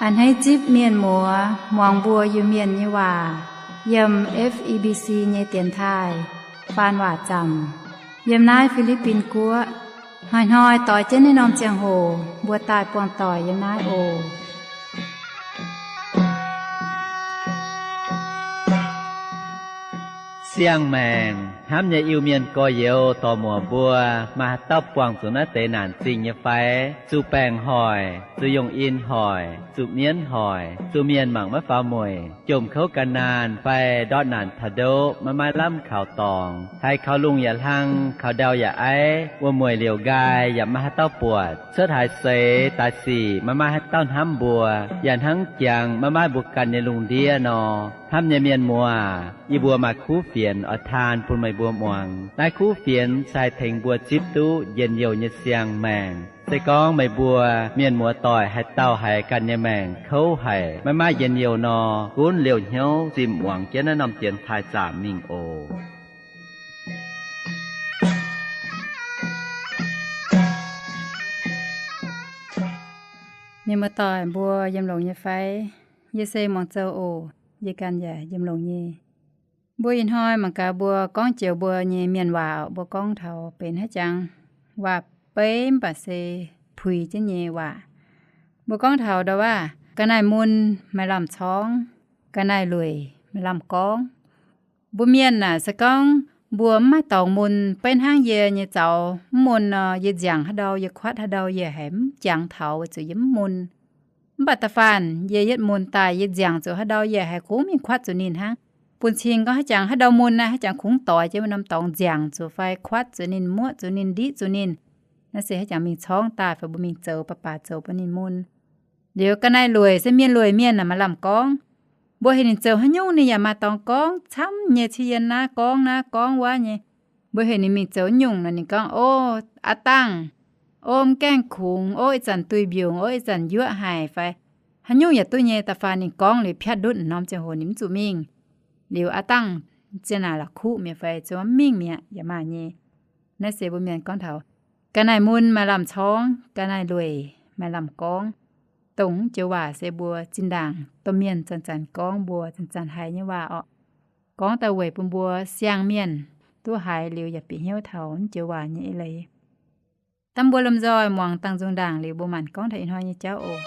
A'hneiv zipv mienh muoz muangx mbuo Iu-Mienh nyei waac yiem F E B C nyei dienx taaih faan waac zaamc yiem naaiv Fi^li^bin Guoqv. Hnoi-hnoi doix jienv naaiv norm ziangh hoc mbuo daaih buangh doic yiem naaiv oc. Siang-maengc hnamv nyei Iu-Mienh gorx-youz dorc-muoc mbuo, maaih haaix dauh buangh zuqc naaiv deix naanc zingh nyei fai? Zuqc baengc hoic, zuqc yongh in hoic, zuqc mienv hoic, zuqc mienh mangc maiv faaux mueic, jomc kouv gan naanh fai ndortv naanc taux ndoqv maiv maaih lamh kaux dorngx, haiz kaux lungh yaac hlang, kaux ndau yaac aiv, wuom-mueic liouc nqaai yaac maiv maaih haaix dauh buatc, cuotv haaix seix daaih sic maiv maaih haaix dauh hnamv mbuo, yaac hnangv jangx maiv maaih mbuo ganh nyei lungh ndiev nor. Hnamv nyei mienh muoz, yie mbuo maaih kuv fienx oix taan bun meih mbuo muangx. Naaiv kuv fienx se haih tengx mbuo zipv duqv njien-youh nyei siang-maengc. Se gorngv meih mbuo mienh muoz doic haaix dauh haiz ganh nyei maengc kouv haic, maiv maaih njien-youh nor, gunv liouh hnyouv zimh muangx jienv naaiv norm dienx taaih zaamc mingh oc. Mienh muoz doic mbuo yiem longx nyei fai? Yie se Muangx Zou oc. Yie ganh yaac yiem longx nyei. Mbuo ih hnoi mangc gaax mbuo gorngv joux mbuo nyei mienh waac, mbuo gorngv taux benx haaix jangx waac-beiv mv baac se puix jienv nyei waac. Mbuo gorngv taux ndau waac ga'naaiv mun maaih lamh corngv, ga'naaiv lueic maaih lamh gorngv. Mbuo mienh aah, se gorngv mbuo mv maaih dorngx mun, beiv hnangv yie nyei zaux mv mun nor, yie nziangc haaix ndau, yie kuatv haaix ndau, yie haiz mv jangx taux weic zuqc yie mv mun. Mv baac da'faanh yie yietv mun daaih, yie nziangc zuqc haaix ndau, yie haiz kungx mingh kuatv zuqc ninh hnangv. Bun cing gorngv haaix jangx haaix ndau mun naaiv, haaix jangx kungx doix jienv wuov norm dorngx nziangc zuqc fai kuatv zuqc ninh, muoqv zuqc ninh, ndiqv zuqc ninh. Naaiv se haaix jangx mingh corngv daaih fai mbuo mingh zoux baac baac zoux bun ninh mun. Liuz ga'naaiv lueic se mienh lueic mienh aah, maaih lamh gorngv. Mbuo heuc ninh zoux haaix nyungc ninh yaac maaih dorngx gorngv camv nyei, ciev yien naaiv gorngv naaiv gorngv wuov nyei. Mbuo heuc ninh mingh zoux nyungc nor ninh gorngv, O, aa dangh, o, mv gaengh kungx, o, ih zanc duih mbiungc, o, ih zanc njuoqv haic fai haaix nyungc yaac duqv nyei. Da'faanh ninh gorngv liuz piatv ndutv norm ziangh hoc ninh mv zuqc mingh. Liuz aa dangh zien naaic la'kuqv mi'aqv fai ziouc mv mingh mi'aqv yaac maaih nyei. Naaiv se mbuo mienh gorngv taux ga'naaiv mun maaih lamh corngv, ga'naaiv lueic maaih lamh gorngv. Dongh joux waac se mbuo zinh ndaangc domh mienh zanc-zanc gorngv, mbuo zanc-zanc haiz nyei waac orqc. Gorngv daaih weic bun mbuo siang-mienh duqv haiz liuz yaac bieqc hnyouv taux joux waac nyei eix leiz. Dangh mbuo lomh nzoih muangx dangh nzung ndaangc liuz mbuo maanc gorngv taux ih hnoi nyei jauv oc.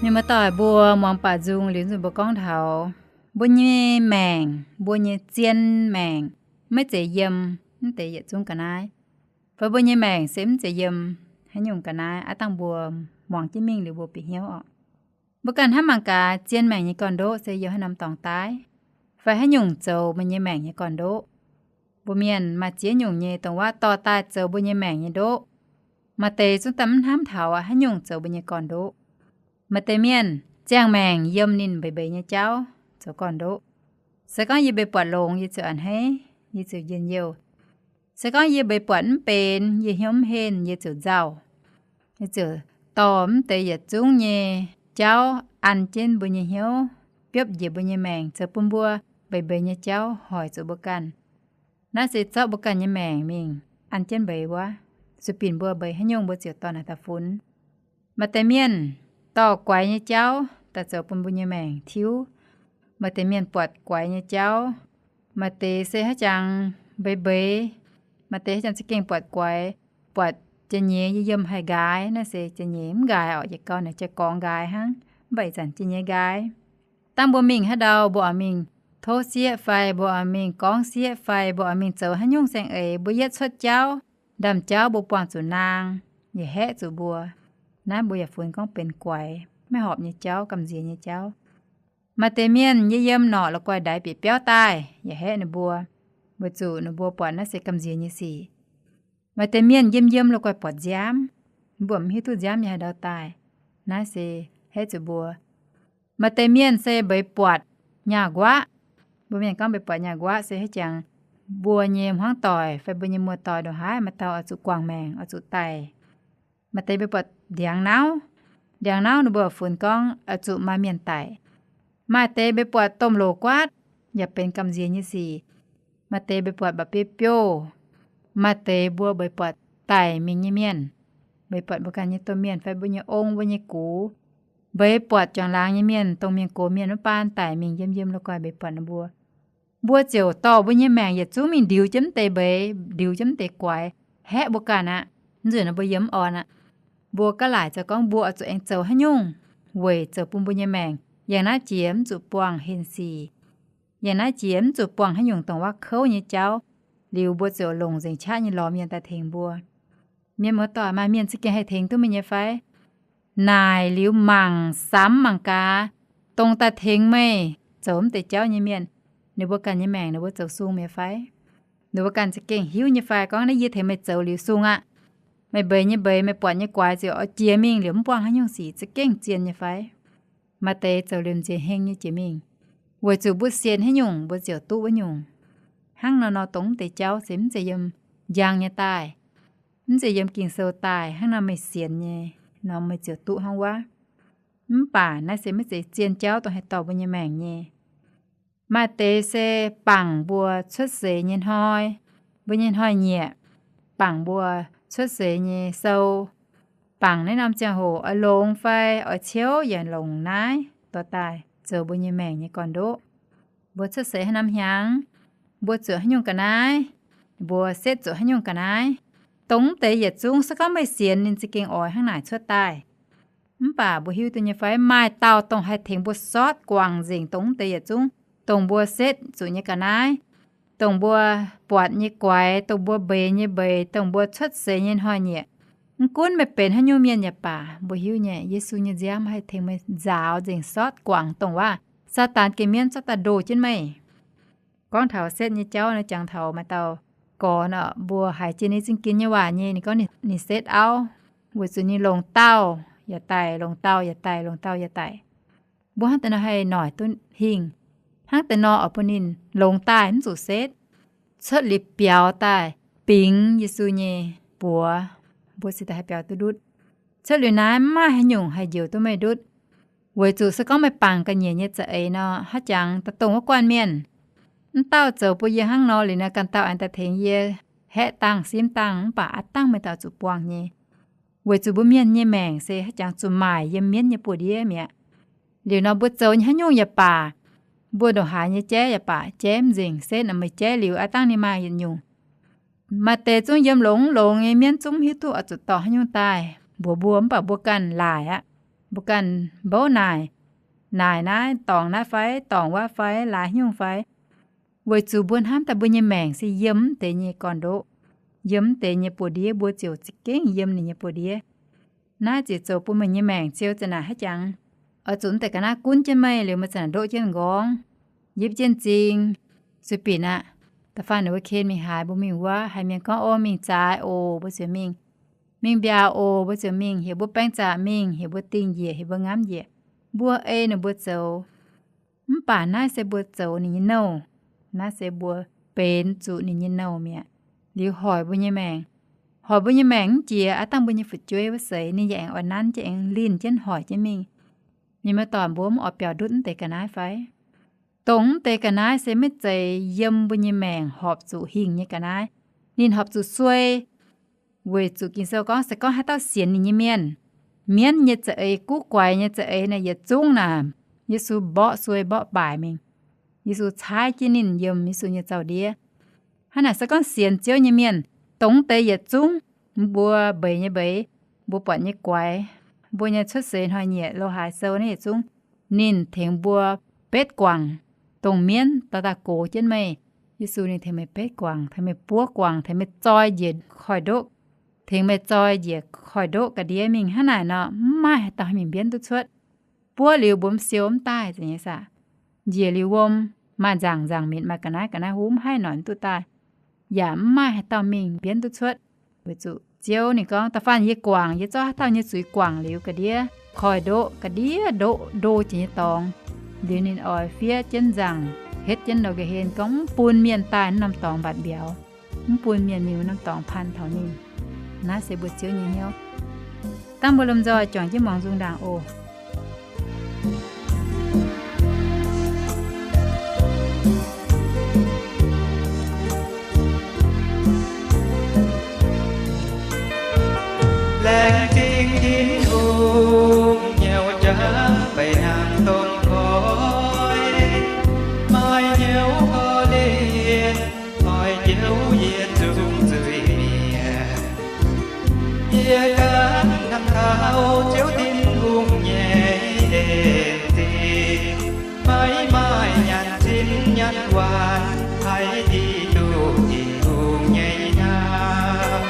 Mienh muoz-doic, mbuo muangx baac nzung liuz nzunc mbuo gorngv taux mbuo nyei maengc, mbuo nyei zien maengc maiv zeiz yiem mv deix yietc zungv ga'naaiv. Fai mbuo nyei maengc se mv zeiz yiem haaix nyungc ga'naaiv, aav dangh mbuo muangx jienv mingh liuz mbuo bieqc hnyouv orqc. Mbuo ganh hnamv mangc gaax, zien maengc nyei gorn-ndoqv se yiem haaix norm dorngx daaih, fai haaix nyungc zoux mbuo nyei maengc nyei gorn-ndoqv. Mbuo mienh maaih ziex nyungc nyei dongh waac dorh daaih zoux mbuo nyei maengc nyei ndoqv. Maaih deix zungv daaih mv hnamv taux aqv, haaix nyungc zoux mbuo nyei gorn-ndoqv. Maaih deix mienh ziangh maengc yiem ninh mbeix mbeix nyei jauv zoux gorn-ndoqv. Se gorngv yie mbeix buatc longx, yie ziouc a'hneiv, yie ziouc njien-youh. Se gorngv yie mbeix buatc mv benx, yie hnyouv mv henh, yie ziouc nzauh. Yie ziouc dorh mv deix yietc zungv nyei jauv an jienv mbuo nyei hnyouv, biopv njiec mbuo nyei maengc, zoux bun mbuo mbeix mbeix nyei jauv hoic zuqc mbuo ganh. Naaiv se zorqv mbuo ganh nyei maengc mingh an jienv mbeix wuov, zuqc binc mbuo mbeix haaix nyungc mbuo ziouc dorh naaic daaih funx. Maaih deix mienh dorh guaix nyei jauv daaih zoux bun mbuo nyei maengc tiuv. Maaih deix mienh buatc guaix nyei jauv, maaih deix se haaix jangx mbeix mbeix, maaih deix haaix jangx za'gengh buatc guaix, buatc jiex nyeiz yiem haih nqaaix, naaiv se jiex nyeiz mv nqaaix orqc, yietc gau naaic jiex gorngx nqaaix hnangv, mv baac ih zanc jiex nyeiz nqaaix. Dangh mbuo mingh haaix ndau, mbuo oix mingh tov sieqv fai mbuo oix mingh gorngv sieqv fai mbuo oix mingh zoux haaix nyungc saeng-eix, mbuo yietv cuotv jauv, ndaamv-jauv mbuo buangh zuqc naang, yaac haeqv zuqc mbuo. Naaiv mbuo yaac funx gorngv benx guaix, maiv horpc nyei jauv, gamh nziex nyei jauv. Maaih deix mienh yie yiem norqc la'guaih ndaix bieqc biauv daaih, yaac haeqv ninh mbuo, weic zuqc ninh mbuo buatc naaiv se gamh nziex nyei sic. Maaih deix mienh yiem yiem la'guaih buatc nziaamv, mbuo mv hiuv duqv nziaamv yiem haaix ndau daaih, naaiv se haeqv zuqc mbuo. Maaih deix mienh se mbeix buatc nyaah nquaqv. Mbuo mienh gorngv mbeix buatc nyaah nquaqv se haaix jangx mbuo nyei hmuangv doic fai mbuo nyei muoz-doic ndongc haaix maaih dauh oix zuqc guangc maengc, oix zuqc daic. Maaih deix mbeix buatc ndiangx nauv. Ndiangx nauv ninh mbuo funx gorngv oix zuqc maaih mienh daic. Maaih deix mbeix buatc domh loc guaatv, yaac benx gamh nziex nyei sic. Maaih deix mbeix buatc mba'biei biouv. Maaih deix mbuo mbeix buatc daic mingh nyei mienh, mbeix buatc mbuo ganh nyei domh mienh fai mbuo nyei ong, mbuo nyei gux. Mbeix buatc juangc laangz nyei mienh, dongh mienh gox mienh wuov baan daic mingh yiem yiem la'guaih mbeix buatc ninh mbuo. Mbuo ziouc dorh mbuo nyei maengc yietc zungv mingh ndiux jienv mv deix mbeix, ndiux jienv mv deix guaix, haeqv mbuo ganh aqv. Nzunc naaiv mbuo yiem mv orn aqv. Mbuo gaav laaic zoux gorngv mbuo oix zuqc aengx zoux haaix nyungc weic zoux bun mbuo nyei maengc yangh naaiv jiex mv zuqc buangh henh sic, yangh naaiv jiex mv zuqc buangh haaix nyungc dongh waac kouv nyei jauv, liuz mbuo ziouc longc nzengc qaqv nyei lorz mienh daaih tengx mbuo. Mienh muoz-doic, maaih mienh za'gengh haih tengx duqv meih nyei fai? Naaic liuz mangc samx mangc gaax, dongh daaih tengx meih zoux mv deix jauv nyei mienh, ninh mbuo ganh nyei maengc ninh mbuo zoux sung mi'aqv fai? Ninh mbuo ganh za'gengh hiuv nyei fai gorngv naaiv yie tengx meih zoux liuz sung aqv, meih mbeix nyei mbeix, meih buatc nyei guaix ziouc oix jiex mingh liuz mv buangh haaix nyungc sic, za'gengh zien nyei fai? Maaih deix zoux liuz nziex heng nyei jiex mingh, weic zuqc mbuo sienx haaix nyungc mbuo ziouc duqv wuov nyungc. Hnangv nor nor dongh mv deix jauv se mv zeiz yiem njang nyei daaih, mv zeiz yiem Ging-Sou daaih. Hnangv nor meih sienx nyei nor meih ziouc duqv hnangv wuov. Mv baac naaiv se maiv zeiz zien jauv dongh haih dorh mbuo nyei maengc nyei. Maaih deix se bangc mbuo cuotv seix nyei hnoi, mbuo nyei hnoi-nyieqc, bangc mbuo cuotv seix nyei sou, bangc naaiv norm ziangh hoc oix longx fai oix ciouv yaac longc naaiv dorh daaih zoux mbuo nyei maengc nyei gorn-ndoqv. Mbuo cuotv seix haaix norm hnyangx, mbuo zuqc haaix nyungc ga'naaiv, mbuo setv zuqc haaix nyungc ga'naaiv, dongh mv deix yietc zungv se gorngv meih sienx ninh za'gengh oix hnangv naaic cuotv daaih. Mv baac mbuo hiuv duqv nyei fai maaih dauh dongh haih tengx mbuo sortv guangc nzengc dongh mv deix yietc zungv, dongh mbuo setv zuqc nyei ga'naaiv, dongh mbuo buatc nyei guaix, dongh mbuo mbeix nyei mbeix, dongh mbuo cuotv seix nyei hnoi-nyieqc. Mv gunv meih benx haaix nyungc mienh yaac baac, mbuo hiuv nyei Yesu nyei nziaamv haih tengx meih nzaaux nzengc sortv guangc dongh waac Saadaan gengh mienv zorqv daaih ndoh jienv meih. Gorngv taux setv nyei jauv nor, jangx taux maaih dauh gorx nor, mbuo haiz jiex ninh zingh ginx nyei waac nyei, ninh gorngv ninh setv auv, weic zuqc ninh longc daauh yaac daic, longc daauh yaac daic, longc daauh yaac daic. Mbuo hnangv deix nor haih noic duqv hingh. Hnangv deix nor oix bun ninh longx daaih mv zuqc setv, cuotv liuz biaux daaih bingx Yesu nyei buoz, mbuo cingx daaih haih biaux duqv ndutv. Cuotv liuz naaiv mv maaih haaix nyungc haih njoux duqv meih ndutv, weic zuqc se gorngv meih bangc ga'nyiec nyei za'eix nor, haaix jangx daaih dongh wuov guanh mienh. Mv dauh zoux bun yie hnangv nor liuz nor, ganh dauh aengx daaih tengx yie haeqv dangh simv dangh, mv baac aav dangh meih daaih zuqc buangh nyei. Weic zuqc mbuo mienh nyei maengc se haaix jangx zuqc maaic yiem mienv nyei buoz-ndiev mi'aqv. Liuz nor mbuo zoux nyei haaix nyungc yaac baac, mbuo ndongc haaix nyei jaiv yaac baac, jaiv mv nzengc, setv nor meih jaiv liuz aav dangh ninh maaih yietc nyungc. Maaih deix zungv yiem longx longx nyei, mienv zungv mv hiuv duqv oix zuqc dorh haaix nyungc daaih mbuox mbuo, mv baac mbuo ganh laaic aqv. Mbuo ganh mbouv naaic, naaic naaiv dorngc naaiv fai, dorngc wuov fai, laaix nyungc fai. Weic zuqc mbuo hnamv daaih mbuo nyei maengc se yiem mv deix nyei gorn-ndoqv, yiem mv deix nyei buoz-ndiev, mbuo ziouc za'gengh yiem ninh nyei buoz-ndiev. Naaiv ziouc zoux bun meih nyei maengc ziouc za'naaic haiv jangx. Oix zuqc mv deix ga'naaiv gunv jienv meih liuz, meih za'naaic ndoqv jienv nqorngv, yipv jienv m'zing, sueih binc aqv. Da'faanh ninh mbuo ken mingh haaix, mbuo mingh wuov, haiz mienh gorngv, O, mingh zaaix oc, mbuo ziouc mingh. Mingh mbiaauc oc, mbuo ziouc mingh. Heuc mbuo baeng zaqc mingh, heuc mbuo dingh njiec, heuc mbuo ngamv njiec, mbuo ei ninh mbuo zoux. Mv baac naaiv se mbuo zoux ninh nyei nouh. Naaiv se mbuo benx zuqc ninh nyei nouh mi'aqv. Liuz hoic mbuo nyei maengc, hoic mbuo nyei maengc mv jiex, aav dangh mbuo nyei fu'jueiv wuov seix ninh yaac aengx oix nanv jienv, aengx linh jienv hoic jienv mingh. Mienh muoz-doic, mbuo mv oix biaux ndutv mv deix ga'naaiv fai? Dongh mv deix ga'naaiv se maiv zeiz yiem mbuo nyei maengc horpc zuqc hingh nyei ga'naaiv. Ninh horpc zuqc suei, weic zuqc Ging-Sou gorngv, se gorngv haaix dauh sienx ninh nyei mienh, mienv nyei za'eix, guv guaix nyei za'eix naaic, yietc zungv naaic Yesu mborqv suei mborqv baaic mingh. Yesu caaiv jienv ninh yiem Yesu nyei zaux-ndiev. Hnangv naaic se gorngv sienx Ziouv nyei mienh, dongh mv deix yietc zungv, mbuo mbeix nyei mbeix, mbuo buatc nyei guaix, mbuo nyei cuotv seix hnoi-nyieqc lo haaix sou naaiv yietc zungv, ninh tengx mbuo betv guangc. Dongh mienv dauh dauh gox jienv meih, Yesu ninh tengx meih betv guangc, tengx meih buov guangc, tengx meih zoi njiec koiv-ndoqv, tengx meih zoi njiec koiv-ndoqv ga'ndiev mingh. Hnangv naaic nor, mv maaih haaix dauh haih mingh mbienv duqv cuotv. Buov liuz mbuo m'siou mv daaih, zeiz nyei saah? Njiec liuz wuom, maaih nzaangc nzaangc minc, maaih ga'naaiv ga'naaiv huv, mv haih noic duqv daaih, yaac mv maaih haaix dauh mingh mbienv duqv cuotv. Weic zuqc Ziouv ninh gorngv, da'faanh yie guangc, yie zorqv haaix dauh nyei zuiz guangc liuz ga'ndiev koiv-ndoqv, ga'ndiev ndoqv ndo jiex nyei dorngx, liuz ninh oix fiev jienv nzaangc, hetv jienv loz-ga'hlen, gorngv mv bun mienh daaih wuov norm dorngx mbatc mbiauz, mv bun mienh mingh wuov norm dorngx paan taux ninh. Naaiv se mbuo Ziouv nyei hnyouv. Dangh mbuo lomh nzoih juangc jienv muangx nzung ndaangc oc. Laengz zingh Tin-Hungh, nyouz jangx baeqc hnyangx dongh koi, maaih hnyouv korv-lienh, oix njoux yie zungv zuiz-mienh. Yie ganh hnamv taux Ziouv Tin-Hungh nyei en zingh, maiv maaih nyanc zinh nyanc waanc haih diqc duqv Tin-Hungh nyei hnamv.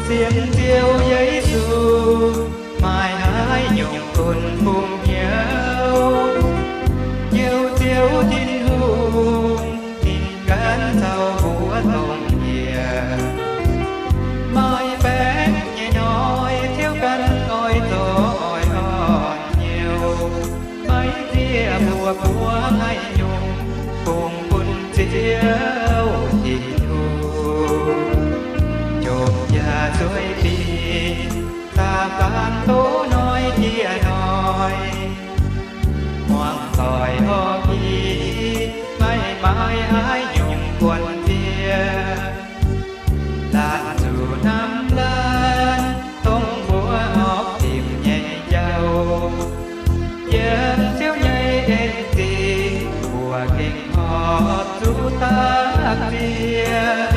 Sienx Ziouv Yesu, maaih haaix nyungc gunv bungx hnyouv, Ziouv, Ziouv Tin-Hungh ninh ganh caux mbuo dongh yie. Maaih baengc nyei hnoi Ziouv ganh oix zorqv oix orn hnyouv, maiv zieqv mbuo buov haaix nyungc bungx bun Ziouv Tin-Hungh. Jomc yaac zueih dingc, da'faanh doz hnoi jiex hnoi, muangx doic horpc hingh, maiv maaih haaix nyungc buonv diev. Laanh zuqc hnamv laanh, dongh mbuo horpc dimc nyei jauv. Yiem Ziouv nyei en zingh, mbuo gengh horpc zuqc dapv ziex.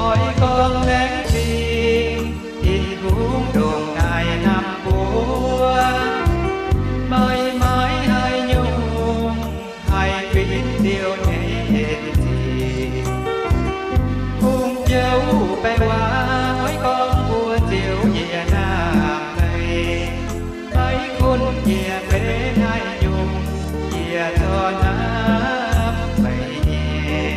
Oix gorngv laengz zingh, Tin-Hungh ndongc naaic hnamv mbuo, maiv maaih haaix nyungc haih finx Ziouv nyei en zingh. Kungx jouv baengh waac oix gorngv mbuo Ziouv yie hnamv meih, maiv gunv yie benx haaix nyungc, yie corc hnamv meih nyei.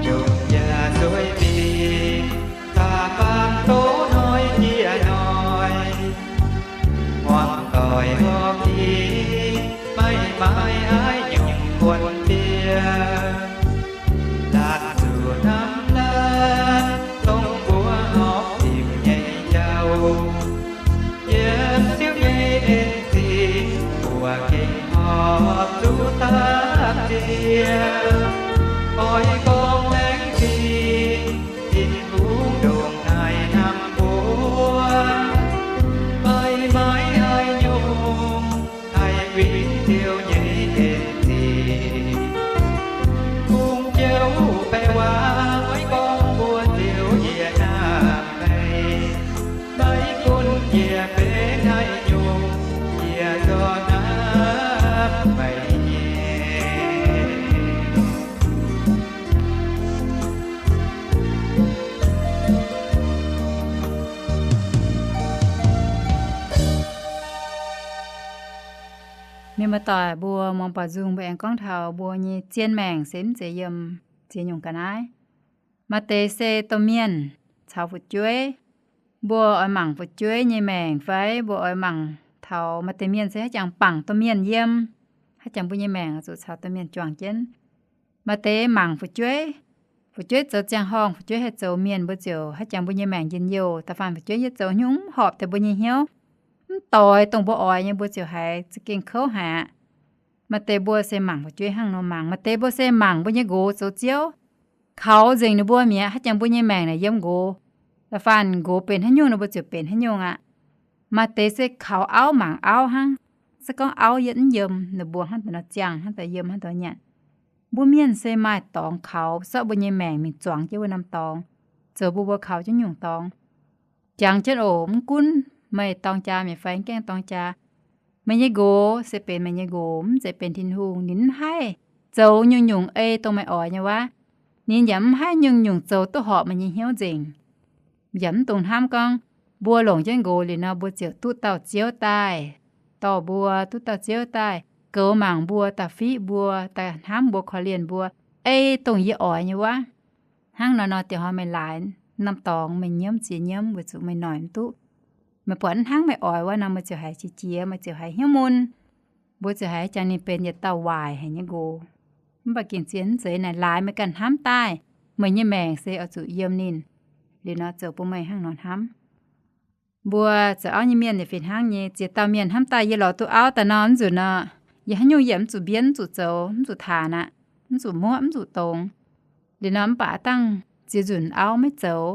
Jomc yaac zueih dingc, da'faanh doz hnoi jiex hnoi, muangx doic horpc hingh, maiv maaih haaix nyungc buonv diev. Laanh zuqc hnamv laanh, dongh mbuo horpc dimc nyei jauv. Yiem Ziouv nyei en Buatc gengh horpc zuqc dapv nziex, oix gorngv laengz zingh, Tin-Hungh ndongc naaiv hnamv mbuo, maiv maaih haaix nyungc haih win Ziouv nyei en zingh. Kungx Ziouv baeqc waac oix gorngv mbuox Ziouv yie hnamv meih, maiv gunv yie benx haaix nyungc, yie zorqv hnamv meih nyei. Mienh muoz-doic mbuo, muangx baaux nzung mbuo aengx gorngv taux mbuo nyei zien maengc se mv zeiz yiem ziex nyungc ga'naaiv. Maaih deix se domh mienh caux fu'jueiv. Mbuo oix mangc fu'jueiv nyei maengc fai mbuo oix mangc taux maaih deix mienh se haaix jangx bangc domh mienh yiem, haaix jangx mbuo nyei maengc zuqc caux domh mienh juangc jienv. Maaih deix mangc fu'jueiv, fu'jueiv zoux ziangh horngh, fu'jueiv haih zoux mienh, mbuo ziouc haaix jangx mbuo nyei maengc njien-youh. Da'faanh fu'jueiv yie zoux nyungc mv horpc deix mbuo nyei hnyouv, mv doix dongh mbuo oix nyei, mbuo ziouc haiz za'gengh kouv haic aqv. Maaih deix mbuo se mangc fu'jueiv hnangv nor mangc, maaih deix mbuo se mangc mbuo nyei nqox zoux ziouv, kaux nzengc ninh mbuo mi'aqv, haaix jangx mbuo nyei maengc naaic yiem nqox. Da'faanh nqox benx haaix nyungc, ninh mbuo ziouc benx haaix nyungc aqv. Maaih deix se kaux auv mangc auv hnangv. Se gorngv auv yietv mv yiem, ninh mbuo hnangv daaih nor ziangh, hnangv daaih yiem, hnangv daaih nyanc. Mbuo mienh se maaih dorngx kaux, zorqv mbuo nyei maengc mingh zuangx jienv wuov norm dorngx, zoux mbuo, mbuo kaux jienv nyungc dorngx. Jangx jienv oc, mv gunv meih dorng jaa mienh fai mv gaengh dorng jaa, meih nyei nqox se benx meih nyei nqox, mv zeiz benx Tin-Hungh. Ninh mv haih zoux nyungc-nyungc ei dongh meih oix nyei wuov. Ninh yaac mv haih nyungc-nyungc zoux duqv horpc meih nyei hnyouv nzengc. Yaac mv dungx hnamv gorngv mbuo longc jienv nqox liuz nor, mbuo ziouc duqv dauh Ziouv daaih dorh mbuo, duqv dauh Ziouv daaih goux mangc mbuo, daaih fiqv mbuo, daaih hnamv mbuo, korv-lienh mbuo, ei dongh yie oix nyei wuov. Hnangv nor nor, dieh hnoi meih laaix norm dorngx meih nyiemv ziex nyiemv weic zuqc meih noic mv duqv. Meih buatc mv hnangv meih oix wuov nor, meih ziouc haiz qiex jiez, meih ziouc haiz hnyouv mun. Mbuo ziouc haiz jangx ninh benx yietc dauh waaic haic nyei nqox. Mv baac gengh zien mv zeiz naaic, laaix meih ganh hnamv daaih, meih nyei maengc se oix zuqc yiem ninh. Liuz nor zoux bun meih hnangv nor hnamv. Mbuo zoux auv nyei mienh yaac fih hnangv nyei. Ziex dauh mienh hnamv daaih yie lorz duqv auv daaih nor, mv nzunc nor, yie haaix nyungc yaac mv zuqc mbienv, mv zuqc zoux, mv zuqc taanx aqv, mv zuqc muoqv, mv zuqc dongz. Liuz nor mv baac dangh ziex nzunc auv maiv zoux,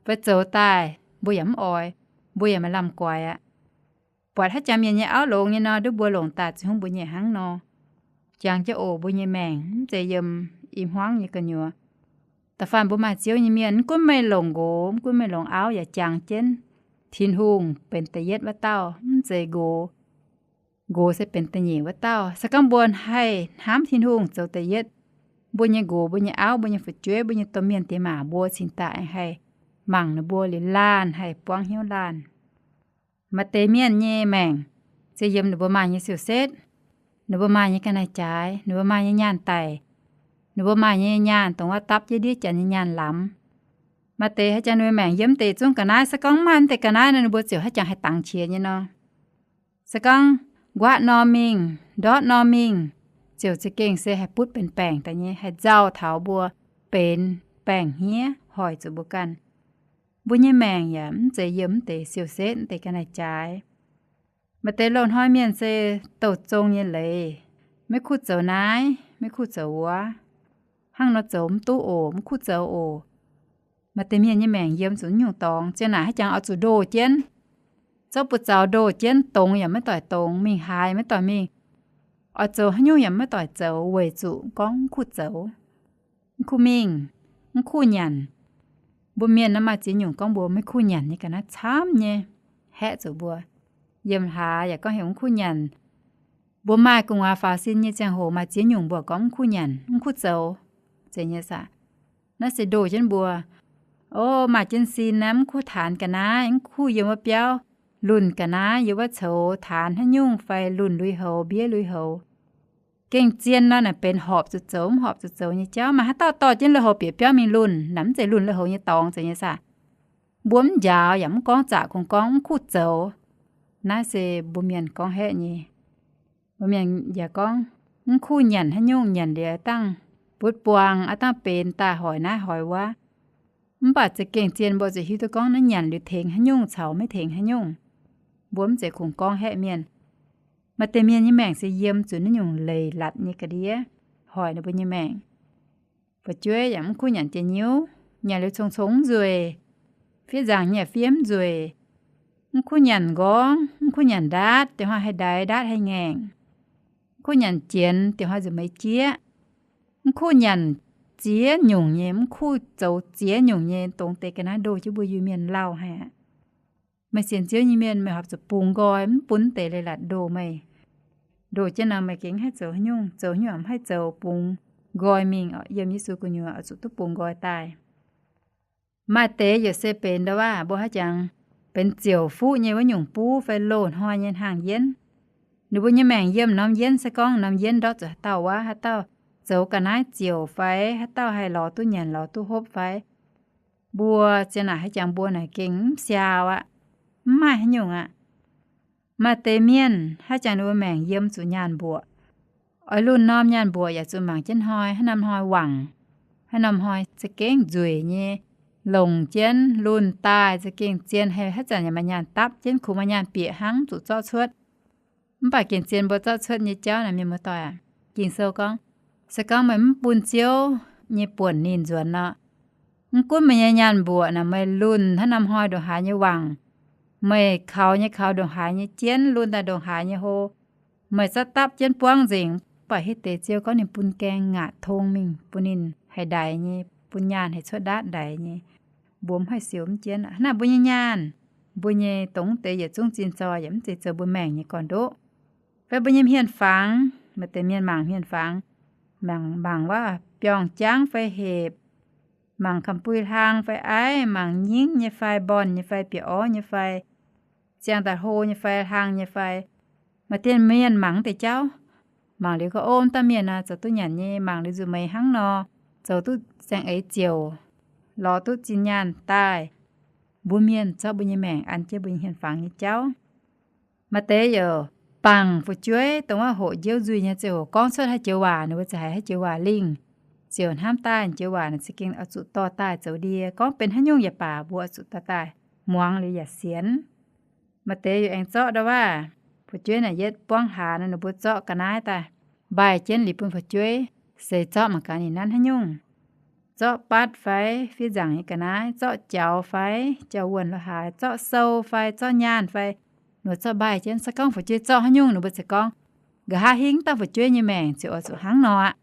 fai zoux daaih mbuo yaac mv oix, mbuo yaac maaih lamh guaix aqv. Buatc haaix jangx mienh nyei auv longx nyei nor, nduov mbuo longc daaih ziouc hungv mbuo nyei hnangv nor. Jangx jienv oc, mbuo nyei maengc mv zeiz yiem i hmuangv nyei gu'nyuoz. Da'faanh mbuo maaih Ziouv nyei mienh, mv gunv meih longc nqox, mv gunv meih longc auv, yaac jangx jienv Tin-Hungh benx da'yietv wuov dauh, mv zeiz nqox. Nqox se benx da'nyeic wuov dauh. Se gorngv mbuo haih hnamv Tin-Hungh zoux da'yietv, mbuo nyei nqox, mbuo nyei auv, mbuo nyei fu'jueiv, mbuo nyei domh mienh diex maac, mbuo cingx daaih haih mangc ninh mbuo liuz laanh, haih buangv hnyouv laanh. Maaih deix mienh nyei maengc se yiem ninh mbuo maaih nyei siou-setv, ninh mbuo maaih nyei ga'naaiv-jaaix, ninh mbuo maaih nyei nyaanh daic, ninh mbuo maaih nyei nyaanh dongh wuov dapv jienv ndiev janx nyei nyaanh lamz. Maaih deix haaix jangx ninh mbuo maengc yiem deix zungv ga'naaiv, se gorngv mv maaih mv deix ga'naaiv nor, ninh mbuo ziouc haaix jangx haih dangx qiex nyei nor. Se gorngv nquaqv norm mingh, ndortv norm mingh, ziouc za'gengh se haih butv benx baengc daaih nyei, haih nzauh taux mbuo benx baengc hniev hoic zuqc mbuo ganh. Mbuo nyei maengc yaac mv zeiz yiem mv deix siou-setv, mv deix ga'naaiv-jaaix. Maaih deix loz-hnoi mienh se douh zong nyei leiz, maiv kuv zoux naaiv, maiv kuv zoux wuov, hnangv nor zoux mv duqv oc, mv kuv zoux oc. Maaih deix mienh nyei maengc yiem zuqc nyungc dorngx, ziang naaic haaix jangx oix zuqc ndoh jienv, zorqv buoz-zaux ndoh jienv, dongz yaac maiv doic dongz, mingh haaix maiv doic mingh, oix zoux haaix nyungc yaac maiv doic zoux weic zuqc gorngv mv kuv zoux, mv kuv mingh, mv kuv nyanc. Mbuo mienh nor maaih ziex nyungc gorngv mbuo maiv kuv nyanc nyei ga'naaiv camv nyei, haeqv zuqc mbuo. Yiem hlaax yaac gorngv heuc mv kuv nyanc. Mbuo maaih gu'nguaaz faaux sin nyei ziangh hoc maaih ziex nyungc mbuo gorngv mv kuv nyanc, mv kuv zoux, zeiz nyei saah? Naaiv se ndoh jienv mbuo. O, maaih jienv sin naaiv mv kuv taanx ga'naaiv, mv kuv yiem wuov biauv lunh ga'naaiv, yiem wuov coux taanx haaix nyungc fai lunh lui-houx, mbiev lui-houx. Gengh zien nor naaic benx horpc zuqc zoux mv horpc zuqc zoux nyei jauv. Maaih haaix dauh dorh jienv lui-houx bieqc biauv mingh lunh, naaic mv zeiz lunh lui-houx nyei dorngx, zeiz nyei saah? Mbuo mv njaaux yaac mv gorngv zaqc kungx gorngv mv kuv zoux. Naaiv se mbuo mienh gorngv haeqv nyei. Mbuo mienh yaac gorngv, mv kuv nyanc haaix nyungc, nyanc liuz dangh butv buangh aqv, dangh benx daaih hoic naaiv hoic wuov. Mv baac za'gengh zien mbuo zuqc hiuv duqv gorngv naaiv nyanc liuz tengx haaix nyungc caux maiv tengx haaix nyungc. Mbuo mv zeiz kungx gorngv haeqv mienh. Maaih deix mienh nyei maengc se yiem zuqc naaiv nyungc leiz-latc nyei ga'ndiev hoic ninh mbuo nyei maengc. Fu'jueiv yaac mv kuv nyanc jiex nyiuv, nyanc liuz cong-cong mv nzueic, fiev nzaangc nyei yaac fiev mv nzueic, mv kuv nyanc nqorngv, mv kuv nyanc ndaatv, dieh hnoi haih ndaix, ndaatv haih ngaengc, mv kuv nyanc jienx, dieh hnoi nzuqc meix jieqv, mv kuv nyanc ziex nyungc nyei, mv kuv zoux ziex nyungc nyei, dongh deix ga'naaiv ndoh jienv mbuo Iu-Mienh lauh haic aqv. Meih sienx Ziouv nyei mienh, meih horpc zuqc bungx nqoi, mv bun deix leiz-latc ndoh meih. Ndoh jienv nor meih gengh haih zoux haaix nyungc, zoux haaix nyungc mv haih zoux, bungx nqoi mingh, yiem Yesu gu'nyuoz oix zuqc duqv bungx nqoi daaih. Maaih deix yaac se benx ndau waac mbuo haaix jangx, benx ziouc fuqv nyei wuov nyungc buv fai loz-hnoi nyei hnaangx yienv. Ninh mbuo nyei maengc yiem norm yienv, se gorngv norm yienv ndortv zuqc haaix dauh wuov, haaix dauh zoux ga'naaiv ziouc fai, haaix dauh haih lorz duqv nyanc lorz duqv hopv fai, mbuo zien naaic haaix jangx mbuo naaic gengh mv siaau aqv, mv maaih haaix nyungc aqv. Maaih deix mienh haaix jangx ninh mbuo maengc yiem zuqc nyaanh mbuoqc. Oix lunh norm nyaanh mbuoqc yaac zuqc mangc jienv hnoi, haaix norm hnoi wangc, haaix norm hnoi za'gengh nzueic nyei, longc jienv lunh daaih za'gengh zien, haaix zanc yaac maaih nyaanh dapv jienv, kungx maaih nyaanh bieqc hnangv zuqc zorqv cuotv. Mv baac gengh zien mbuo zorqv cuotv nyei jauv naaic, mienh muoz-doic aac, Ging-Sou gorngv, se gorngv meih mv bun Ziouv nyei buonc ninh nzuonx nor, mv gunv meih nyei nyaanh mbuoqc naaic, meih lunh haaix norm hnoi ndongc haaix nyei wangc, meih kaux nyei kaux ndongc haaix nyei jienv, lunh daaih ndongc haaix nyei hlo, meih zorqv dapv jienv buangv nzengc, mv baac hitv deix Ziouv gorngv ninh bun gaeng ngaatc tong mingh bun ninh haih ndaix nyei, bun nyaanh haih cuotv ndaatv ndaix nyei, mbuo mv haih siou mv jienv. Hnangv naaic mbuo nyei nyaanh, mbuo nyei dongh deix yietc zungv zinh zoih yaac mv zeiz zoux mbuo maengc nyei gorn-ndoqv. Fai mbuo nyei hmien-fangx, maaih deix mienh mangc hmien-fangx, mangc, mangc waac biorngh jangv fai hepc, mangc kamx-bui hlang fai aiv, mangc nyingv nyei fai, mbornh nyei fai, bieqc orv nyei fai, ziangh daaih hlo nyei fai, hlang nyei fai. Maaih deix mienh mangc deix jauv, mangc liuz gorngv, o, dauh mienh naaic zoux duqv nyanc nyei, mangc liuz nzuqc meix hnangv nor, zoux duqv saeng-eix ziouc, lorz duqv zinh nyaanh daaih. Mbuo mienh zorqv mbuo nyei maengc an jienv mbuo nyei hmien-fangx nyei jauv. Maaih deix yaac bangc fu'jueiv dongh wuov hoqc njiouv nzuih nyei ziangh hoc gorngv cuotv haaix joux waac, ninh mbuo ziouc haiz haaix joux waac lingh, ziouc hnamv daaih joux waac naaic za'gengh oix zuqc dorh daaih zoux ndie. Gorngv benx haaix nyungc yaac baac mbuo oix zuqc dorh daaih muangx liuz yaac sienx. Maaih deix yaac aengx zorqv ndau waac, fu'jueiv naaic yietv buangv hlaax nor, ninh mbuo zorqv ga'naaiv daaih mbaih jienv liuz bun fu'jueiv, seix zorqv mangc gaax ninh nanv haaix nyungc. Zorqv batv fai, fiev nzaangc nyei ga'naaiv, zorqv jaux fai, jaux wuonh lo haaix, zorqv sou fai, zorqv nyaanh fai, ninh mbuo zorqv mbaih jienv. Se gorngv fu'jueiv zorqv haaix nyungc, ninh mbuo ziouc gorngv, nqa'haav hingv dauh fu'jueiv nyei maengc ziouc oix zuqc hnangv nor aqv.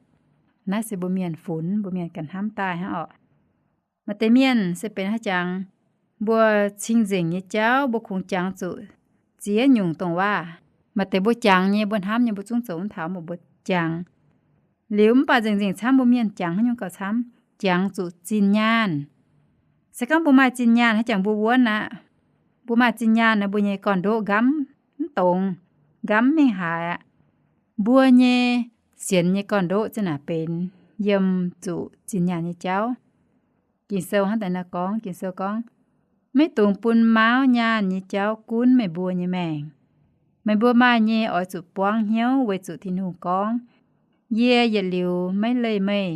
Naaiv se mbuo mienh funx, mbuo mienh ganh hnamv daaih hnangv orqc. Maaih deix mienh se benx haaix jangx, mbuo cing-nzengc nyei jauv mbuo kungx jangx zuqc ziex nyungc dongh waac. Maaih deix mbuo jangx nyei, mbuo hnamv nyei, mbuo zungv zoux mv taux, mv baac mbuo jangx liuz mv baac nzengc-nzengc camv mbuo mienh jangx haaix nyungc gauh camv, jangx zuqc zinh nyaanh. Se gorngv mbuo maaih zinh nyaanh haaix jangx mbuo wuonv aqv. Mbuo maaih zinh nyaanh nor, mbuo nyei gorn-ndoqv nqamv mv dongz, nqamv mv mingh haaix aqv. Mbuo nyei sienx nyei gorn-ndoqv zinh naaic benx yiem zuqc zinh nyaanh nyei jauv. Ging-Sou hnangv deix nor gorngv, Ging-Sou gorngv, maiv dungx bun mauv nyaanh nyei jauv gunv meih mbuo nyei maengc. Meih mbuo maaih nyei oix zuqc buangv hnyouv weic zuqc Tin-Hungh gorngv, yie yietc liuz maiv leih meih,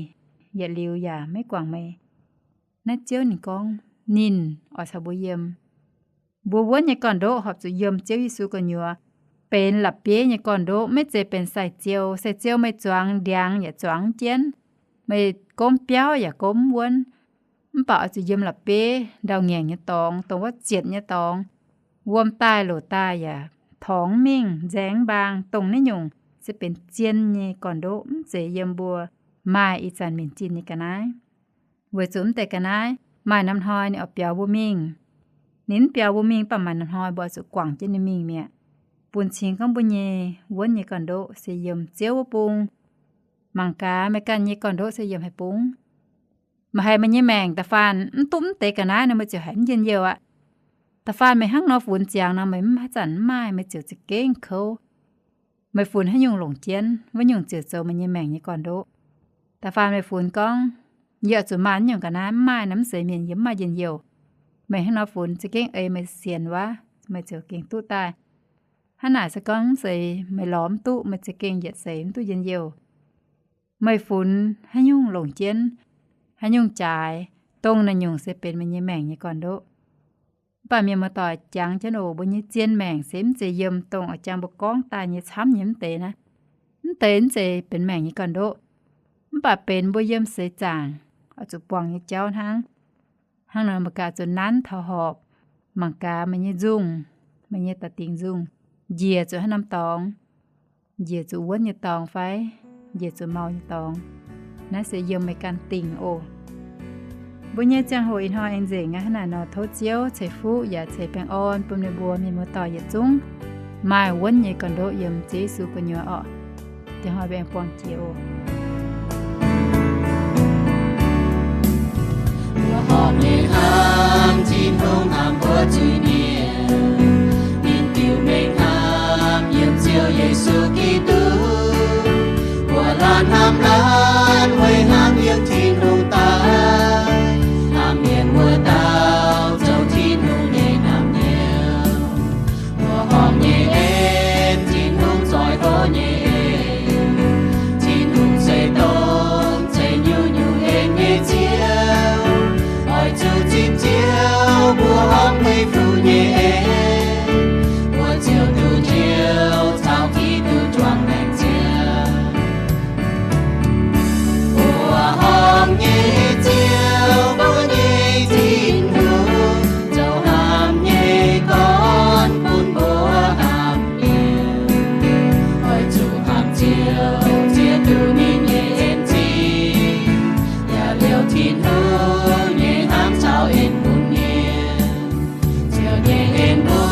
yietc liuz yaac maiv guangc meih. Naaiv Ziouv ninh gorngv, ninh oix caux mbuo yiem. Mbuo wuonv nyei gorn-ndoqv horpc zuqc yiem Ziouv Yesu gu'nyuoz, benx la'bieiv nyei gorn-ndoqv, maiv zeiz benx sai-ziou. Sai-ziou meih zuangx ndiangx yaac zuangx jienv, meih gomv biauv yaac gomv wuonv. Mv baac oix zuqc yiem la'bieiv ndau-ngaengc nyei dorngx, dongh wuov zietc nyei dorngx, wuom daaih loc daaih yaac torngx mingh, nzaeng mbaang, dongh naaiv nyungc se benx zien nyei gorn-ndoqv, mv zeiz yiem mbuo maaih ih zanc minc zinh nyei ga'naaiv. Weic zuqc mv deix ga'naaiv maaih norm hnoi ninh oix biaux mbuo mingh. Ninh mv biaux mbuo mingh, mv baac maaih norm hnoi mbuo oix zuqc guangc jienv ninh mingh mi'aqv. Bun cing gorngv mbuo nyei wuonv nyei gorn-ndoqv se yiem Ziouv wuov bung. Mangc gaax meih ganh nyei gorn-ndoqv se yiem haaix bung. Meih haiz meih nyei maengc da'faanh mv duqv mv deix ga'naaiv nor, meih ziouc haiz mv njien-youh aqv. Da'faanh meih hnangv nor funx ziangx nor, meih mv haaix zanc mv maaih, meih ziouc za'gengh kouv. Meih funx haaix nyungc longc jienv, wuov nyungc ziouc zoux meih nyei maengc nyei gorn-ndoqv. Da'faanh meih funx gorngv, yie oix zuqc maaih wuov nyungc ga'naaiv, mv maaih nor, mv zeiz mienh yiem, mv maaih njien-youh. Meih hnangv nor funx za'gengh ei meih sienx wuov, meih ziouc gengh duqv daaih. Hnangv naaic se gorngv mv zeiz meih lorz mv duqv, meih za'gengh yietc seix mv duqv njien-youh. Meih funx haaix nyungc longc jienv, haaix nyungc jaaix, dongh naaiv nyungc se benx meih nyei maengc nyei gorn-ndoqv. Mv baac mienh muoz-doic, jangx jienv oc, mbuo nyei zien maengc se mv zeiz yiem dongh oix jangx mbuo gorngv daaih nyei camv nyei mv deix naaiv. Mv deix mv zeiz benx maengc nyei gorn-ndoqv, mv baac benx mbuo yiem seix zaangc oix zuqc buangh nyei jauv hnangv. Hnangv nor meih gaax zuqc nanv taux horpc, mangc gaax meih nyei nzungh, meih nyei da'dingc nzungh, njiec zuqc haaix norm dorngx, njiec zuqc wuonv nyei dorngx fai njiec zuqc mau nyei dorngx. Naaiv se yiem meih ganh dingc oc. Mbuo nyei ziangh hoc ih hnoi aengx nzengc aqv. Hnangv naaic nor tov Ziouv ceix fuqv yaac ceix baengh orn bun ninh mbuo mienh muoz-doic yietc zungv maaih wuonv nyei gorn-ndoqv yiem Ziouv Yesu gu'nyuoz orqc. Diex hnoi mbuo aengx buangh jiex oc. Mbuo horpc nyei hnamv Tin-Hungh hnamv mbuo zuiz-mienh, ninh diuc mengh hnamv yiem Ziouv Yesu Giduc. Mbuo laanh hnamv laanh weic hnamv yiem Tin-Hungh daaih, hnamv mienh muoz-doic zoux Tin-Hungh nyei naamh nyouz. Mbuo horpc nyei en, Tin-Hungh zoih hlo nyei en. Tin-Hungh se dongh ceix nyungc-nyungc en nyei Ziouv. Oix zuqc zipv Ziouv mbuo horpc leiz-fluv nyei en, mbuo ziouc duqv Ziouv caux Giduc juangc maengc ziangh. Mbuo horpc nyei Ziouv, mbuo nyei Tin-Hungh, zoux hnamv nyei gorn bun mbuo hnamv mienh. Oix zuqc hnamv Ziouv ziex duqv ninh nyei en zingh, yaac liouh Tin-Hungh nyei hnamv caux en bun mienh. Ziouv nyei en mbuo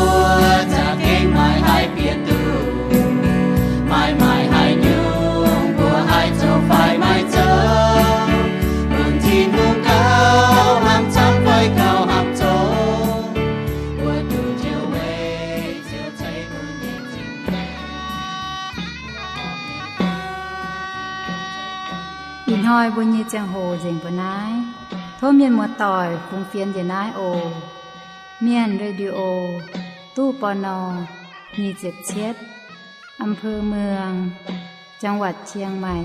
za'gengh maiv haih bieqc duqv. Maaih maaih haaix nyungc mbuo haih zoux fai maiv zoux, bun Tin-Hungh gauh hnamv camv fai gauh hnamv zoqc, mbuo duqv Ziouv weic Ziouv ceix bun nyei zingh. Ih hnoi mbuo nyei ziangh hoc nzengc mbuo naaiv. Tov mienh muoz-doic fungx fienx njiec naaiv oc. Mienh Radio, ตู้ ปณ. nyic ziepc cietv, อำเภอเมือง จังหวัดเชียงใหม่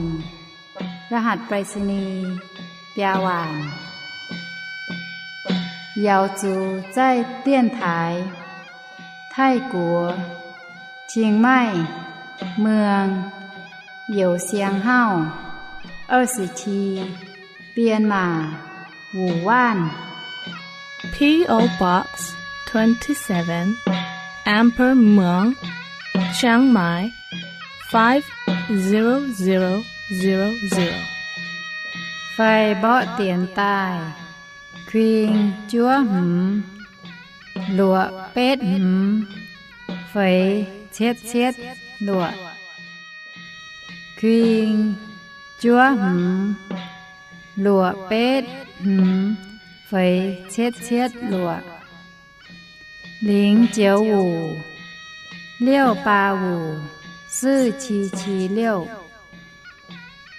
รหัสไปรษณีย์ biaa waanc. Yaux zuqc zaih dienx taaix Taiv-Guoqv, Chiang Mai, Muang, Youz Siang Hauv, 二十七, Myanmar, Wuhan. P O Box twenty-seven, Amber Muang, Chiang Mai, five zero zero zero zero. Fai mborqv dienx daaih kuing juov hmz luoqc betv hmz feix cietv cietv luoqc. Kuing juov hmz luoqc betv hmz feix cietv cietv luoqc. 零九五, 六八五, 四七七六.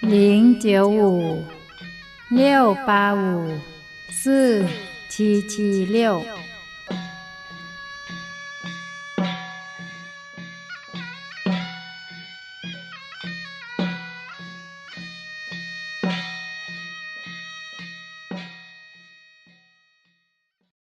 零九五, 六八五, 四七七六.